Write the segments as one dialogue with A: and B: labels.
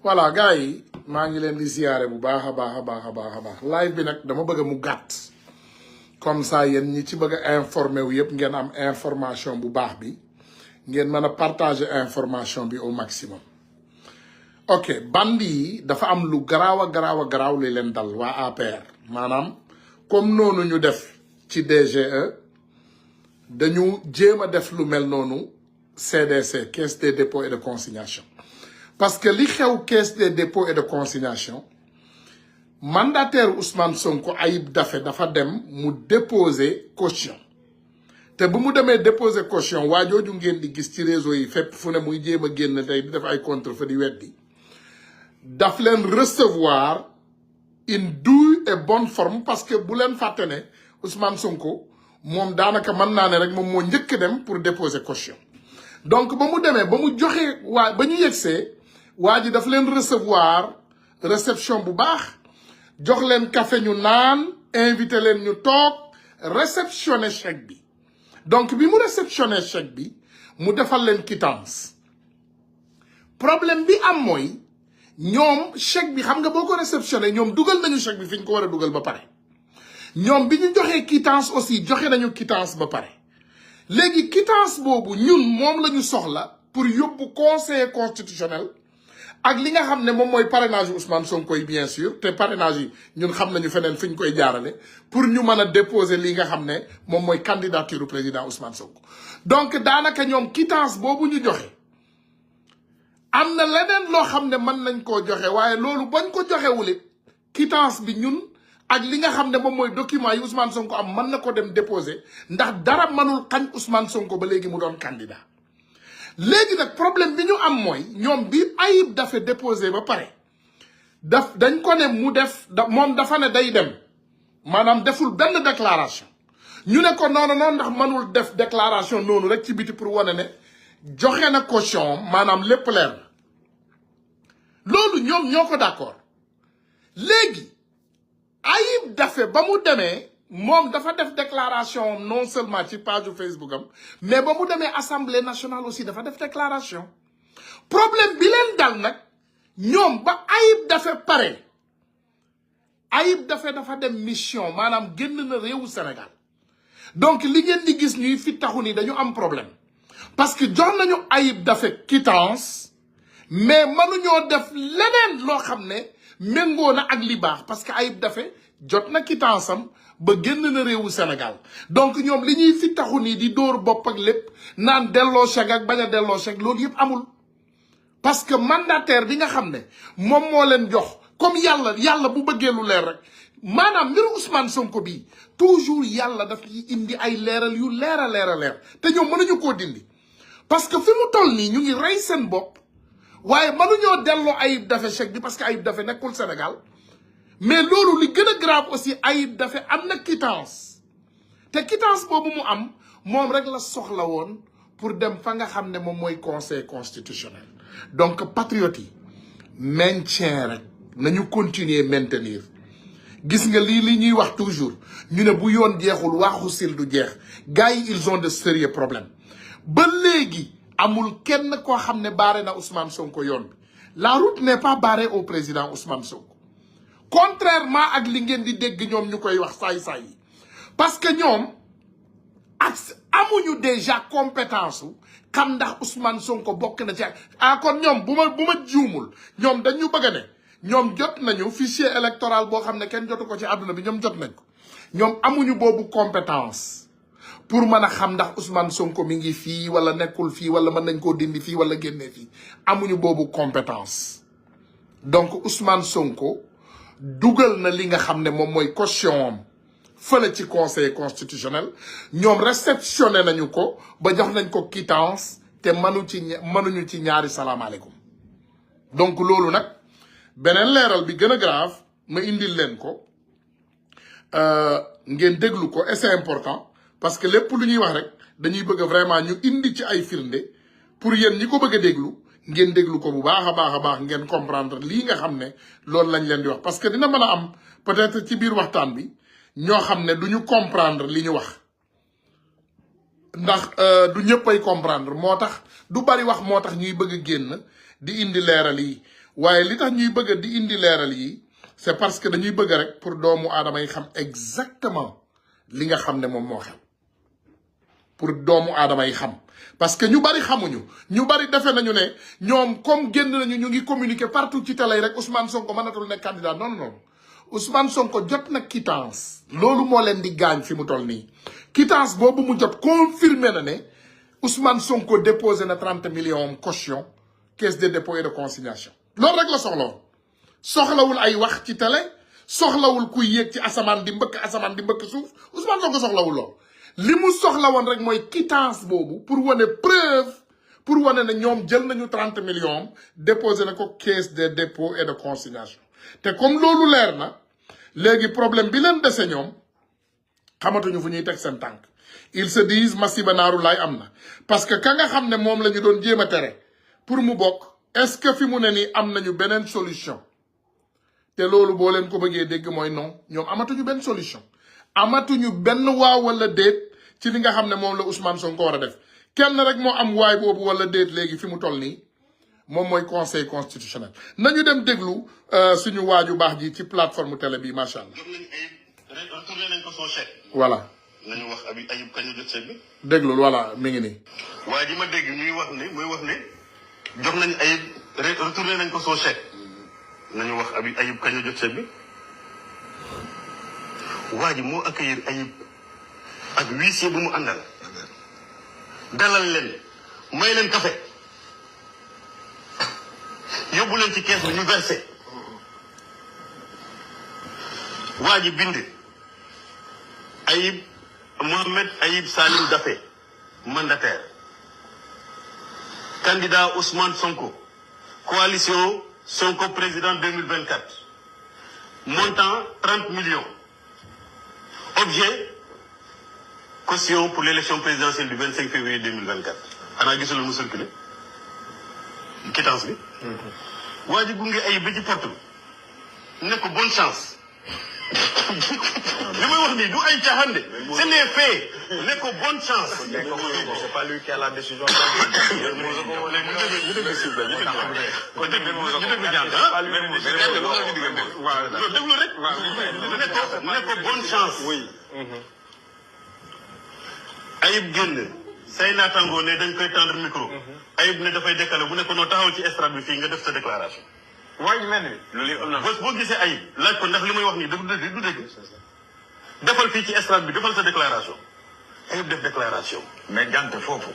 A: voilà gars yi maa ngi leen di ziyaare bu baax a baax live bi nag dama bëgg mu gàtt comme ça yéen ñi ci bëgg a informé wu yëpp ngeen am information bu baax bi ngeen mën a partager information bi au maximum. ok bandi yi dafa am lu garaaw li leen dal waa APR maanaam comme noonu ñu def ci DGE dañu jéem a def lu mel noonu CDC caisse des dépôts et de consignation. parce que li xew caisse des dépôts et de consignation mandataire Ousmane Sonko Ayib Daffé dafa dem mu déposer caution te bu mu demee déposer caution waa jooju ngeen di gis ci réseau yi fépp fu ne muy jéem a génn tey di def ay contre-feu di weddi daf leen recevoir une douce et bonne forme parce que bu leen fàtte ne Ousmane Sonko moom daanaka mën naa ne rek moom moo njëkk dem pour déposer caution donc ba mu demee ba mu joxe waa ba ñu yegsee waa ji daf leen recevoir réception bu baax jox leen café ñu naan invité leen ñu toog réceptionner chèque bi donc bi mu réceptionner chèque bi mu defal leen quittance problème bi am mooy ñoom chèque bi xam nga boo ko réceptionné ñoom dugal nañu chèque bi fi ñu ko war a dugal ba pare ñoom bi ñu joxee quittance aussi joxe nañu quittance ba pare léegi quittance boobu ñun moom la ñu soxla pour yóbbu conseiller constitutionnel ak li nga xam ne moom mooy parrainage Ousmane Sonko yi bien sûr te parrainage yi ñun xam nañu feneen fi ñu koy jaarale pour ñu mën a déposer li nga xam ne moom mooy candidature président Ousmane Sonko. donc daanaka ñoom quittance boobu ñu joxe am na leneen loo xam ne mën nañ koo joxe waaye loolu bañ ko joxewulit quittance bi ñun ak li nga xam ne moom mooy document yi Ousmane Sonko am mën na ko dem déposer ndax dara mënul xañ Ousmane Sonko ba léegi mu doon candidat. léegi nag problème bi ñu am mooy ñoom bi Ayib Daffé déposé ba pare dañ ko ne mu def moom dafa ne day dem maanaam deful benn déclaration ñu ne ko noonu ndax mënul def déclaration noonu rek ci biti pour wane ne joxe na caution maanaam lépp leer na loolu ñoom ñoo ko d'accord léegi Ayib Daffé ba mu demee moom dafa def déclaration non seulement ci page Facebook am mais ba mu demee assemblée nationale aussi dafa def déclaration problème bi leen dal nag ñoom ba Ayib Daffé pare Ayib Daffé dafa dem mission maanaam génn na réewu Sénégal donc li ngeen di gis ñuy fi taxu ni dañu am problème parce que jox nañu Ayib Daffé quittance mais mënuñoo def leneen loo xam ne méngoo na ak li baax parce que Ayib Daffé jot na quittance am ba génn na réewu Sénégal donc ñoom li ñuy fi taxu nii di dóor bopp ak lépp naan delloo chèque ak bañ a delloo chèque loolu yëpp amul parce que mandataire bi nga xam ne moom moo leen jox comme yàlla bu bëggee lu leer rek maanaam mbiru Ousmane Sonko bii toujours yàlla daf indi ay leeral yu leer a leer te ñoom mënuñu koo dindi parce que fi mu toll nii ñu ngi rey seen bopp waaye mënuñoo delloo Ayib Daffé chèque bi parce que Ayib Daffé nekkul Sénégal mais loolu li gën a grave aussi Ayib Daffé am na quittance te quittance boobu mu am moom rek la soxla woon pour dem fa nga xam ne moom mooy conseil constitutionnel donc patriotes yi maintien rek nañu continuer maintenir gis nga li ñuy wax toujours ñu ne bu yoon jeexul waxu sil du jeex gars yi ils ont de sérieux problèmes ba léegi amul kenn koo xam ne barré na Ousmane Sonko yoon bi la route n'est pas barrée au président Ousmane Sonko contrairement ak li ngeen di dégg ñoom ñu koy wax saay-saay yi parce que ñoom ak amuñu déjà compétence u xam ndax Ousmane Sonko bokk na ci kon ñoom bu ma juumul ñoom dañu bëgg a ne ñoom jot nañu fichier électoral boo xam ne kenn jotu ko ci àdduna bi ñoom jot nañ ko ñoom amuñu boobu compétence pour mën a xam ndax Ousmane Sonko mi ngi fii wala nekkul fii wala mën nañ koo dindi fii wala génnee fii amuñu boobu compétence donc Ousmane Sonko dugal na li nga xam ne moom mooy caution am fële ci conseil constitutionnel ñoom réceptionné nañu ko ba jox nañ ko quittance te mënuñu ci ñaari salaamaaleykum donc loolu nag beneen leeral bi gën a grave ma indil leen ko ngeen déglu ko et c'est important parce que lépp lu ñuy wax rek dañuy bëgg vraiment ñu indi ci ay firnde pour yéen ñi ko bëgg a déglu ngeen déglu ko bu baax a baax ngeen comprendre lii nga xam ne loolu lañ leen di wax parce que dina mën a am peut-être ci biir waxtaan bi ñoo xam ne du ñu comprendre li ñu wax ndax du ñëpp ay comprendre moo tax du bari wax moo tax ñuy bëgg a génn di indi leeral yi waaye li tax ñuy bëgg di indi leeral yi c'est parce que dañuy bëgg rek pour doomu aadama yi xam exactement li nga xam ne moom moo xew pour doomu aadama yi xam parce que ñu bari xamuñu ñu bari defe nañu ne ñoom comme génn nañu ñu ngi communiquer partout ci télé rek Ousmane Sonko mënatul nekk candidat non non Ousmane Sonko jot na quittance loolu moo leen di gaañ fi mu toll nii quittance boobu mu jot confirmé na ne Ousmane Sonko déposé na 30 millions caution caisse de dépôt et de consignation loolu rek la soxlawoon soxlawul ay wax ci télé soxlawul kuy yéeg ci asamaan di mbëkk suuf Ousmane Sonko soxlawul lool li mu soxla woon rek mooy quittance boobu pour wane preuve pour wane ne ñoom jël nañu 30 millions déposé na ko caisse de dépôt et de consignation te comme loolu leer na léegi problème bi leen dese ñoom xamatuñu fu ñuy teg seen tànk ils se disent masiba naaru laay am na parce que ka nga xam ne moom la ñu doon jéem a tere pour mu bokk est-ce que fi mu ne nii am nañu beneen solution te loolu boo leen ko bëggee dégg mooy non ñoom amatuñu benn solution amatuñu benn waaw wala déet ci li nga xam ne moom la Ousmane Sonko war a def kenn rek moo am waay boobu wala déet léegi fi mu toll nii moom mooy conseil constitutionnel nañu dem déglu suñu waaju baax ji ci plateforme télé bi macha allah.
B: retourné nañ ko son chèque.
A: voilà.
B: nañu wax Ayib kañ la jot chèque bi.
A: déglul voilà mi ngi nii.
B: waa ji ma dégg muy wax ne jox nañ Ayib retourné nañ ko son chèque. nañu wax Ayib kañ la jot chèque bi. waa ji moo accueillir Ayib ak huissier bu mu àndal. dalal leen may leen café yóbbu leen ci kees bi ñu versé waa ji bind Mohamed Ayib Salim Daffé mandataire candidat Ousmane Sonko coalition Sonko président 2024 montant 30 millions objet caution pour l'élection présidentielle du 25 février 2024 xanaa gisul mu circulé quittance bi waa ji gunge Ayib ba ci porte bi ne ko bonne chance li may wax nii du ay caaxaan de c'est les faits ne ko bonne chance.
C: C'est pas lui qui a la décision.
B: ne ko bonne chance.
C: Oui.
B: Ayib génn say naataangoo ne dañ koy tendre micro. Ayib ne dafay décaler bu ne ko noo taxaw ci estrade bi fii nga def sa déclaration.
C: waaye mel ni loolu yëpp am na.
B: boo gisee Ayib laaj ko ndax li may wax nii dëgg du dëgg. defal fii ci estrade bi defal sa déclaration. Ayib def déclaration.
C: mais gante foofu.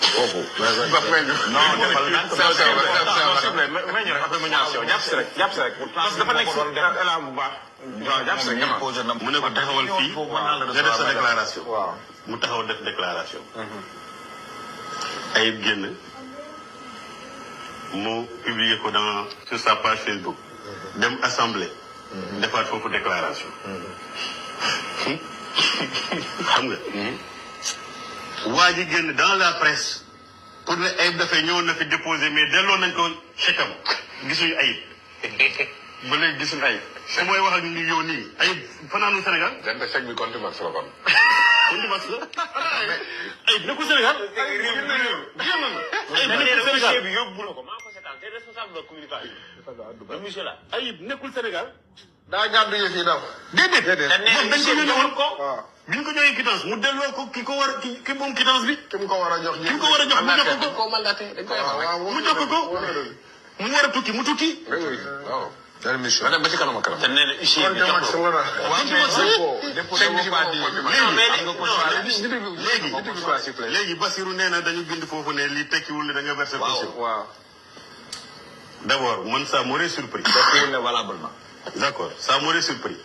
C: foofu.
B: non defal naan
C: mais ñu rek après ma ñaaw si yow jàpp si rek. parce que dafa nekk si élan bu baax. waaw jàpp si rek
B: mu ne ko taxawal fii nga def sa déclaration.
C: waaw
B: mu taxaw def déclaration. Ayib génn mu publier ko sur sa page Facebook. dem assemblée. defaat foofu déclaration. xam nga. waa ji génn dans la presse pour ne Ayib dafay ñëwoon na fi déposé mais delloo nañ ko chèque am gisuñu Ayib ba léegi gisuñu Ayib. su mooy wax ak ni yow nii Ayib fanaanu Sénégal.
D: den chèque bi compte max la kon.
B: compte max la. Ayib nekkul Sénégal.
C: Ayib
B: nekkul Sénégal
C: bi yóbbu na ko maa ko seetaan c'est responsable de communication. le monsieur là.
B: Ayib nekkul Sénégal.
D: daa gàddu yëf yi daw.
B: déedéet. moom dañ ko yónnee woon
C: ko.
D: waaw
B: bi ñu ko joxee quittance mu delloo ko ki ko war a ki moom quittance bi.
D: ki mu ko war a jox.
B: ki mu ko war a jox mu jox ko
D: ko mandaté dañ koy wax.
B: mu jox ko mu war a tukki mu tukki.
D: waaw. benn mission. nga dem ba ci kanam ak kanam.
C: te nee na huissier bi jox ko.
B: léegi Bassirou nee na dañu bind foofu ne li tekkiwul ne da nga versé caution.
D: waaw.
B: d'abord man ça m'aurait surpris.
C: tekkiwul ne valablement.
B: d'accord ça m'aurait surpris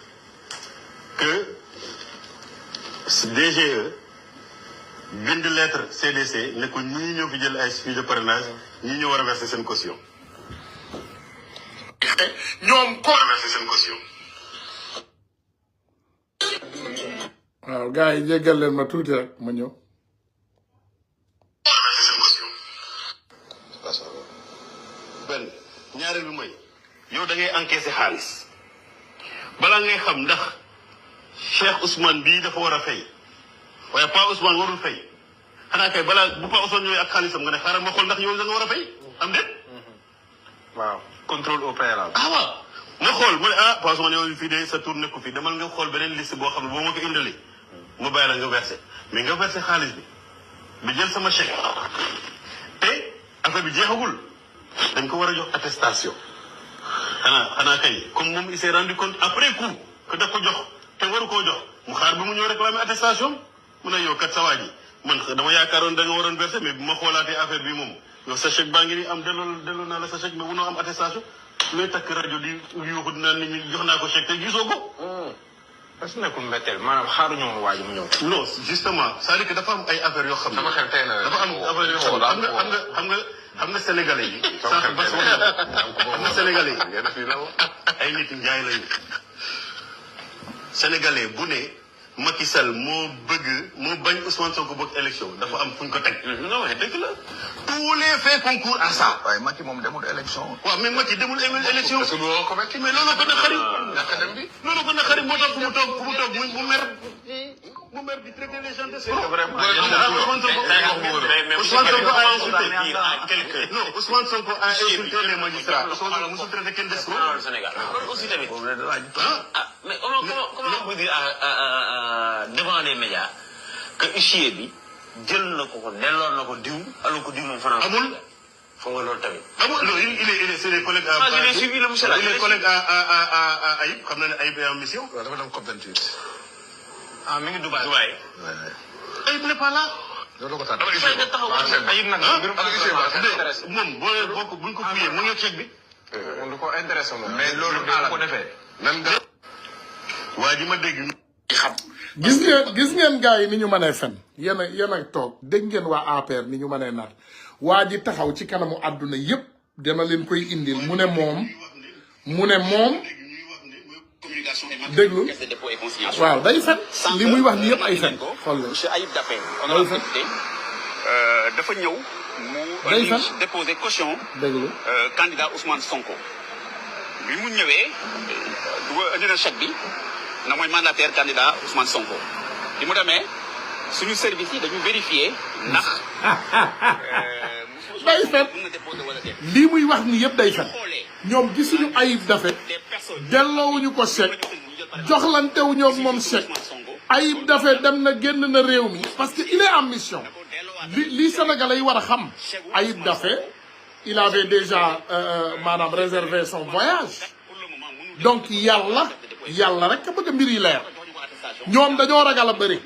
B: que DGE bind lettre CDC ne ko ñii ñoo fi jël ay fiches de parrainage ñii ñoo war a verser seen caution.
A: ñoom ko
B: verser seen caution.
A: waaw gars yi jéggal leen ma tuuti rek ma ñëw.
B: verser seen caution. benn ñaareel bi mooy yow da ngay encaisser xaalis balaa ngay xam ndax Cheikh Ousmane bii dafa war a fay waaye Pa Ousmane warul fay xanaa kay balaa bu Pa Ousmane ñëwee ak xaalisam nga ne xaaral ma xool ndax yow da nga war a fay am déet
C: waaw contrôle au préalable.
B: ah waaw ma xool mu ne ah poisson yow fii de sa tour nekku fi demal nga xool beneen liste boo xam ne boo ma ko indali ma bàyyi la nga versé mais nga versé xaalis bi jël sama chèque te affaire bi jeexagul dañ ko war a jox attestation xanaa kay comme moom il s'est rendu compte après coup que daf ko jox te waru koo jox mu xaar bi mu ñëw réclamer attestation mu ne yow kat sa waa ji man dama yaakaaroon da nga waroon versé mais bu ma xoolaatee affaire bi moom yow sa chèque baa ngi nii am delloo naa la sa chèque mais munoo am attestation looy takk rajo di yuuxu dinaa nit ñi jox naa ko chèque te gisoo ko.
C: est-ce que nekkul mbetteel maanaam xaaruñu woon waa ji mu ñëw.
B: non justement c'est-à-dire que dafa am ay affaires yoo xam ne.
D: sama xel tey na
B: dafa am affaire yoo xam ne xam nga sénégalais yi. sànq bas wax na xam nga sénégalais yi ay nit njaay lañu. sénégalais bu ne Macky Sall moo bañ Ousmane Sonko bokk élection dafa am fu ñu ko teg. non mais dëgg la. tous les faits concourent à ça.
D: waaye Macky moom demul élection.
B: waaw mais Macky demul élection.
D: parce que du ko metti
B: mais loolu gën a xarit.
D: ñàkk dem bi.
B: loolu gën a xarit moo tax fu mu toog mu mer di traiter les gens de
D: c'est vraiment.
B: Ousmane Sonko a insulté les magistrats. Ousmane Sonko musul traité kenn des ko.
E: Sénégal loolu aussi tamit. mais comment on peut dire devant les médias que huissier bi jël na ko delloo na ko diw alors que diw moom fanaan.
B: amul.
E: foog nga loolu tamit.
B: amul non il est c'est des collègues.
E: je l'ai suivi le monsieur là.
B: il est collègue à Ayib xam na ne Ayib est en mission.
D: waaw dafa dem COP28.
E: ah mi ngi Dubaï.
B: Ayib n'est pas là.
D: loolu ko tax
C: Ayib nag
B: moom buñ ko fuyee mu ngi chèque bi.
C: moom du ko intéressé moom.
D: mais loolu bu ko defee. même nga.
B: waa ji ma dégg.
A: xam gis ngeen gars yi ni ñu mënee fen yéen a toog dégg ngeen waa APR ni ñu mënee nar waa ji taxaw ci kanamu àdduna yépp dana leen koy indil mu ne moom déglu waaw day fen li muy wax ni yëpp ay fen xool la
E: monsieur Ayib Daffé
A: day fen
E: dafa ñëw
A: day fen
E: mu déposé caution
A: déglu
E: candidat Ousmane Sonko bi mu ñëwee indi na chèque bi na mooy mandataire candidat Ousmane Sonko bi mu demee suñu service yi dañu vérifier ndax
A: day fen lii muy wax ni yëpp day fen ñoom gisuñu Ayib Daffé delloowuñu ko chèque joxlantewuñu ak moom chèque Ayib Daffé dem na génn na réew mi parce que il est en mission li Sénégalais yi war a xam Ayib Daffé il avait déjà maanaam réservé son voyage donc yàlla rek a bëgg mbir yi leer ñoom dañoo ragal a bëri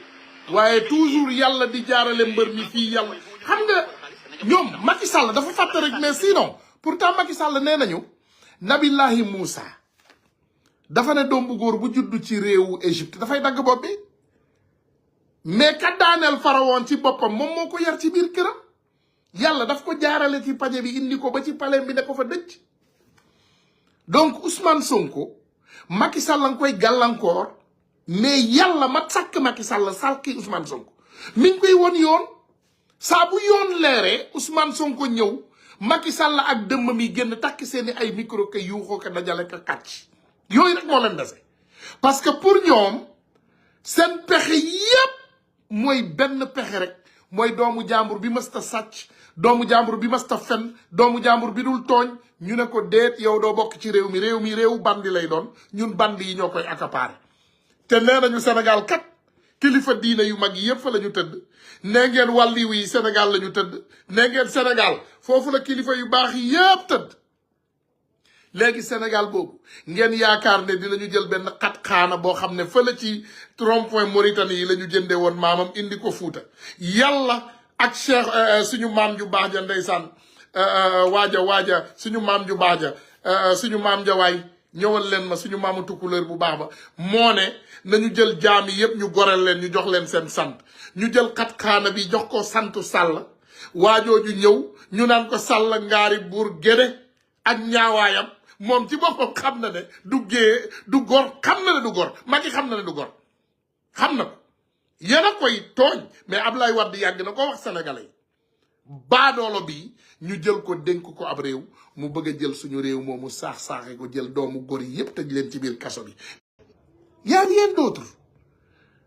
A: waaye toujours yàlla di jaarale mbër mi fii yàlla xam nga ñoom Macky Sall dafa fàtte rek mais sinon pourtant Macky Sall nee nañu Nabillahi Moussa dafa ne doom bu góor bu juddu ci réewu Égypte dafay dagg bopp bi mais ka daaneel pharaon ci boppam moom moo ko yar ci biir këram yàlla daf ko jaarale ci paje bi indi ko ba ci palais bi ne ko fa dëcc donc Ousmane Sonko Macky Sall nga koy gàllankoor mais yàlla ma sàkk Macky Sall sàkki Ousmane Sonko mi ngi koy won yoon saa bu yoon leeree Ousmane Sonko ñëw Macky Sall ak dëmm mi génn takk seeni ay micro ka yuuxoo ko dajale ka kàcc yooyu rek moo leen dese parce que pour ñoom seen pexe yépp mooy benn pexe rek mooy doomu jàmbur bi mësta sàcc doomu jàmbur bi mësta fen doomu jàmbur bi dul tooñ ñu ne ko déet yow doo bokk ci réew mi réewu bandi lay doon ñun bandi yi ñoo koy accaparé te nee nañu Sénégal kat kilifa diine yu mag yi yëpp fa la ñu tëdd nee ngeen wàlliwu yi Sénégal la ñu tëdd nee ngeen Sénégal foofu la kilifa yu baax yi yëpp tëdd léegi Sénégal boobu ngeen yaakaar ne dinañu jël benn xat-xaana boo xam ne fële ci rond-point Mauritanie yi la ñu jënde woon maamam indi ko Fuuta yàlla ak cheikh suñu maam ju baax ja ndeysaan waaja suñu maam ju baax ja suñu maam ja waay ñëwal leen ma suñu maamu tukkuleer bu baax ba moo ne nañu jël jaam yi yëpp ñu goreel leen ñu jox leen seen sant ñu jël xat-xaana bi jox ko santu Sàll waajooju ñëw ñu naan ko Sàll ngaari buur géde ak ñaawaayam moom ci boppam xam na ne du gor xam na ne du gor Macky xam na ne du gor xam na ko yéen a koy tooñ mais Abdoulaye Wade yàgg na ko wax sénégalais yi baadoolo bi ñu jël ko dénk ko ab réew mu bëgg a jël suñu réew moomu saax-saaxe ko jël doomu góor yi yépp tëj leen ci biir kaso bi y a rien d'autre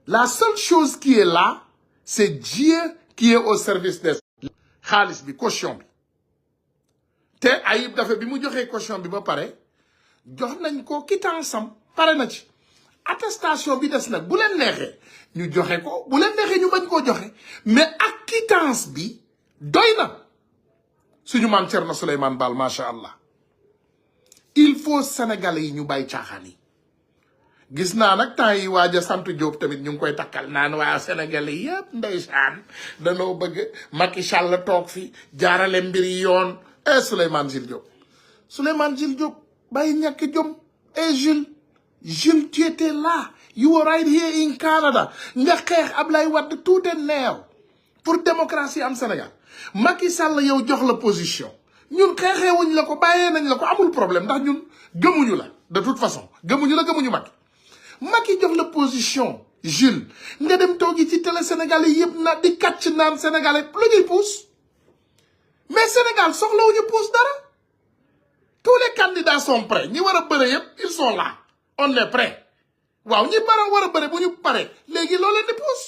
A: la seule chose qui est là c'est Dieu qui est au service des xaalis bi caution bi te Ayib Daffé bi mu joxee caution bi ba pare jox nañ ko quittance am pare na ci attestation bi des nag bu leen neexee ñu joxe ko bu leen neexee ñu bañ koo joxe mais ak quittance bi doy na suñu maam Thierno Souleymane Baal macha allah il faut sénégalais yi ñu bàyyi caaxaan yi gis naa nag temps yi waaja sant Diop tamit ñu ngi koy takkal naan waa sénégalais yëpp ndeysaan danoo bëgg Macky Sall toog fi jaarale mbir yi yoon Souleymane Jules Diop Souleymane Jules Diop bàyyi ñàkk jom Jules tu étais là you were right here in Canada nga xeex Ablaye Wade tout est neew pour démocratie am Sénégal Macky Sall yow jox la position ñun xeexee wuñ la ko bàyyee nañ la ko amul problème ndax ñun gëmuñu la de toute façon gëmuñu Macky jox la position Jules nga dem toogi ci télé sénégalais yëpp na di kàcc naan sénégalais lu ñuy puus mais Sénégal soxlawuñu puus dara tous les candidats sont prêts ñi war a bëre yëpp ils sont là on est prêts waaw ñi war a bëre bu ñu pare léegi loo leen di puus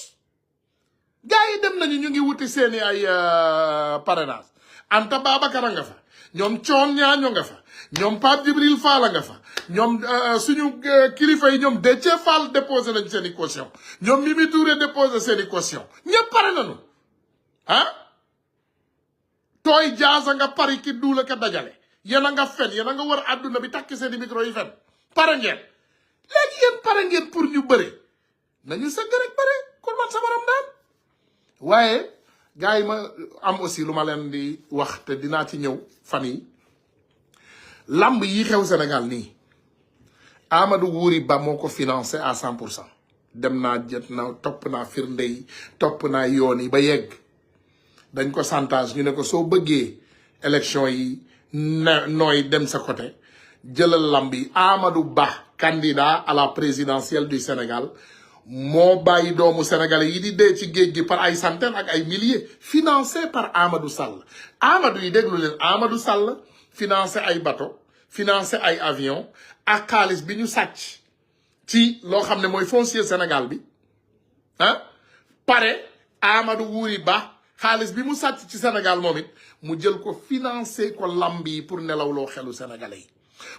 A: gars yi dem nañu ñu ngi wuti seeni ay parrainage Anta Babacar a nga fa ñoom Thione Niang nga fa ñoom Pape Djibril Fall nga fa ñoom suñu kilifa yi ñoom Déthié Fall déposé nañ seen i caution ñoom Mimi Touré déposé seen i caution ñëpp pare nañu tooy jaasa nga pari ki duula ka dajale yéen a nga fen yéen a nga war àdduna bi takki seen i micro yi fen pare ngeen léegi yéen pare ngeen pour ñu bëre nañu sëgg rek bëre kon man sama ram daan waaye gars yi ma am aussi lu ma leen di wax te dinaa ci ñëw fan yi lamb yi xew Sénégal nii Amadou Wuri Ba moo ko financé à 100% dem naa jët na topp naa firnde yi topp naa yoon yi ba yegg dañ ko chantage ñu ne ko soo bëggee élection yi nooy dem sa côté jëlal lamb yi Amadou Ba candidat à la présidentielle du Sénégal moo bàyyi doomu sénégalais yi di dee ci géej gi par ay centaines ak ay milliers financé par Amadou Sall Amadou yi déglu leen Amadou Sall financé ay bateau financé ay avion ak xaalis bi ñu sàcc ci loo xam ne mooy foncier Sénégal bi pare Amadou Wuri Ba xaalis bi mu sàcc ci Sénégal moom it mu jël ko financé ko lamb yi pour nelawloo xelu sénégalais yi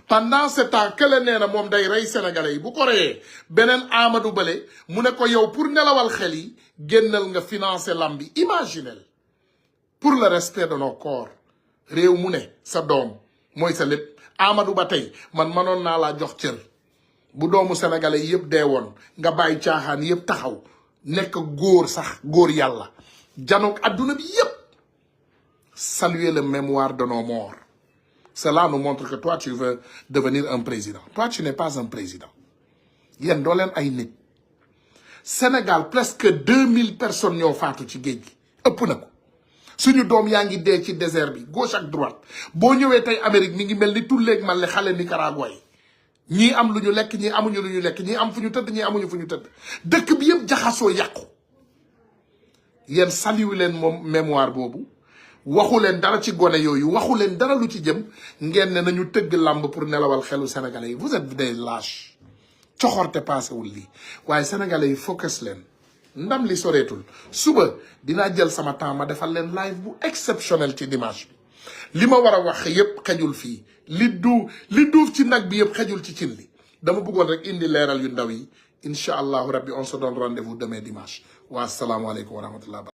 A: pendant ce temps kële nee na moom day rey sénégalais yi bu ko reyee beneen Amadou Bale mu ne ko yow pour nelawal xel yi génnal nga financé lamb yi imaginel pour le respect de nos corps réew mu ne sa doom mooy sa lépp Amadou Ba tey man mënoon naa laa jox cër bu doomu sénégalais yëpp dee woon nga bàyyi caaxaan yëpp taxaw nekk góor sax góor yàlla janook adduna bi yëpp saluer le mémoire de nos morts. Cela nous montre que toi tu veux devenir un président toi tu n'es pas un président yéen doo leen ay nit Sénégal presque 2000 personnes ñoo faatu ci géej gi ëpp na ko suñu doom yaa ngi dee ci désert bi gauche ak droite boo ñëwee tey Amérique mi ngi mel ni tulleeg man le xale Nicaragua yi ñii am lu ñu lekk ñii amuñu lu ñu lekk ñii am fu ñu tëdd ñii amuñu fu ñu tëdd dëkk bi yëpp jaxasoo yàqu yéen saluer leen moom mémoire boobu waxu leen dara ci gone yooyu waxu leen dara lu ci jëm ngeen ne nañu tëgg làmb pour nelawal xelu sénégalais yi vous êtes des lâches coxorte paasewul lii waaye sénégalais yi focus leen ndam li soreetul suba dinaa jël sama temps ma defal leen live bu exceptionnel ci dimanche bi li ma war a wax yépp xejul fii li duuf ci nag bi yépp xejul ci cin li dama bëggoon rek indi leeral yu ndaw yi incha allahu rabbi on se donne rendez-vous demain dimanche wa assalaamu aleykum wa rahmatullah.